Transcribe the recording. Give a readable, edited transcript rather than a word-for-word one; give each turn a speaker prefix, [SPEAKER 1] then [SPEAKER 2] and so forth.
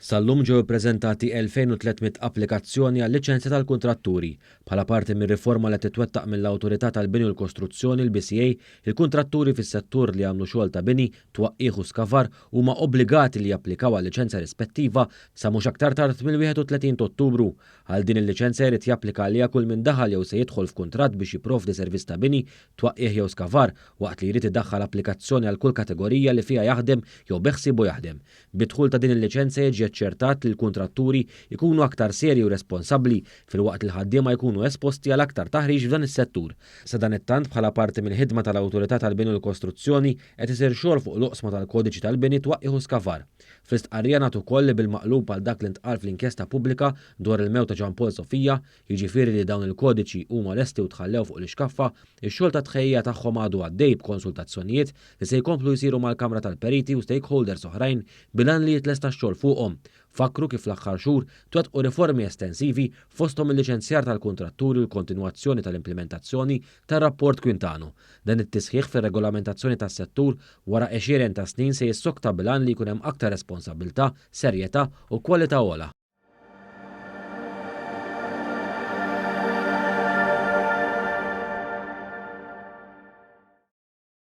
[SPEAKER 1] Sal-lum ġew ippreżentati 2,300 applikazzjoni għal-liċenzja tal-kuntratturi. Bħala parti mir-riforma li qed titwettaq mill-Awtorità tal-Bini u l-Kostruzzjoni, l-BCA, il-kuntratturi fis-settur li jagħmlu xogħol ta' bini, twaqqigħ u skavar huma obbligati li japplikaw għal-liċenzja rispettiva sa mhux aktar tard mill-31 t'Ottubru. Għal din il-liċenzja jrid japplika għaliha kull min daħal jew se jidħol f'kuntratt biex jipprovdi servizz ta' bini, twaqqigħ jew skavar, waqt li jrid idaħħal applikazzjoni għal kull kategorija li fiha jaħdem jew beħsiebu jaħdem. Bid-dħul ta' din il-liċenzja jiġi aċċertat li l-kuntratturi jkunu aktar serji u responsabbli filwaqt li l-ħaddiema jkunu esposti għal aktar taħriġ f'dan is-settur. Sadanittant, bħala parti mill-ħidma tal-Awtorità tal-Bini u l-Kostruzzjoni, qed isir xogħol fuq l-oqsma tal-Kodiċi tal-Bini, Twaqqigħ u Skavar. Fl-istqarrija ngħad ukoll li bil-maqlub għal dak li ntqal fl-inkjesta pubblika dwar il-mewt ta' Jean Paul Sofia, jiġifieri li dawn il-kodiċi huma lesti u tħallew fuq l-ixkaffa, ix-xogħol ta' tħejjija tagħhom għadu għaddej b'konsultazzjonijiet li se jkomplu jsiru mal-Kamra tal-Periti u stakeholders oħrajn bil-għan li jitlesta x-xogħol fuqhom. Fakkru kif fl-aħħar xhur twettqu riformi estensivi fosthom il-liċenzjar tal-kuntratturi u l-kontinwazzjoni tal-implimentazzjoni tar-Rapport Quintano. Dan it-tisħiħ fir-regolamentazzjoni tas-settur wara għexieren ta' snin se jissokta bil-għan li jkun hemm aktar responsabbiltà, serjetà u kwalità ogħla.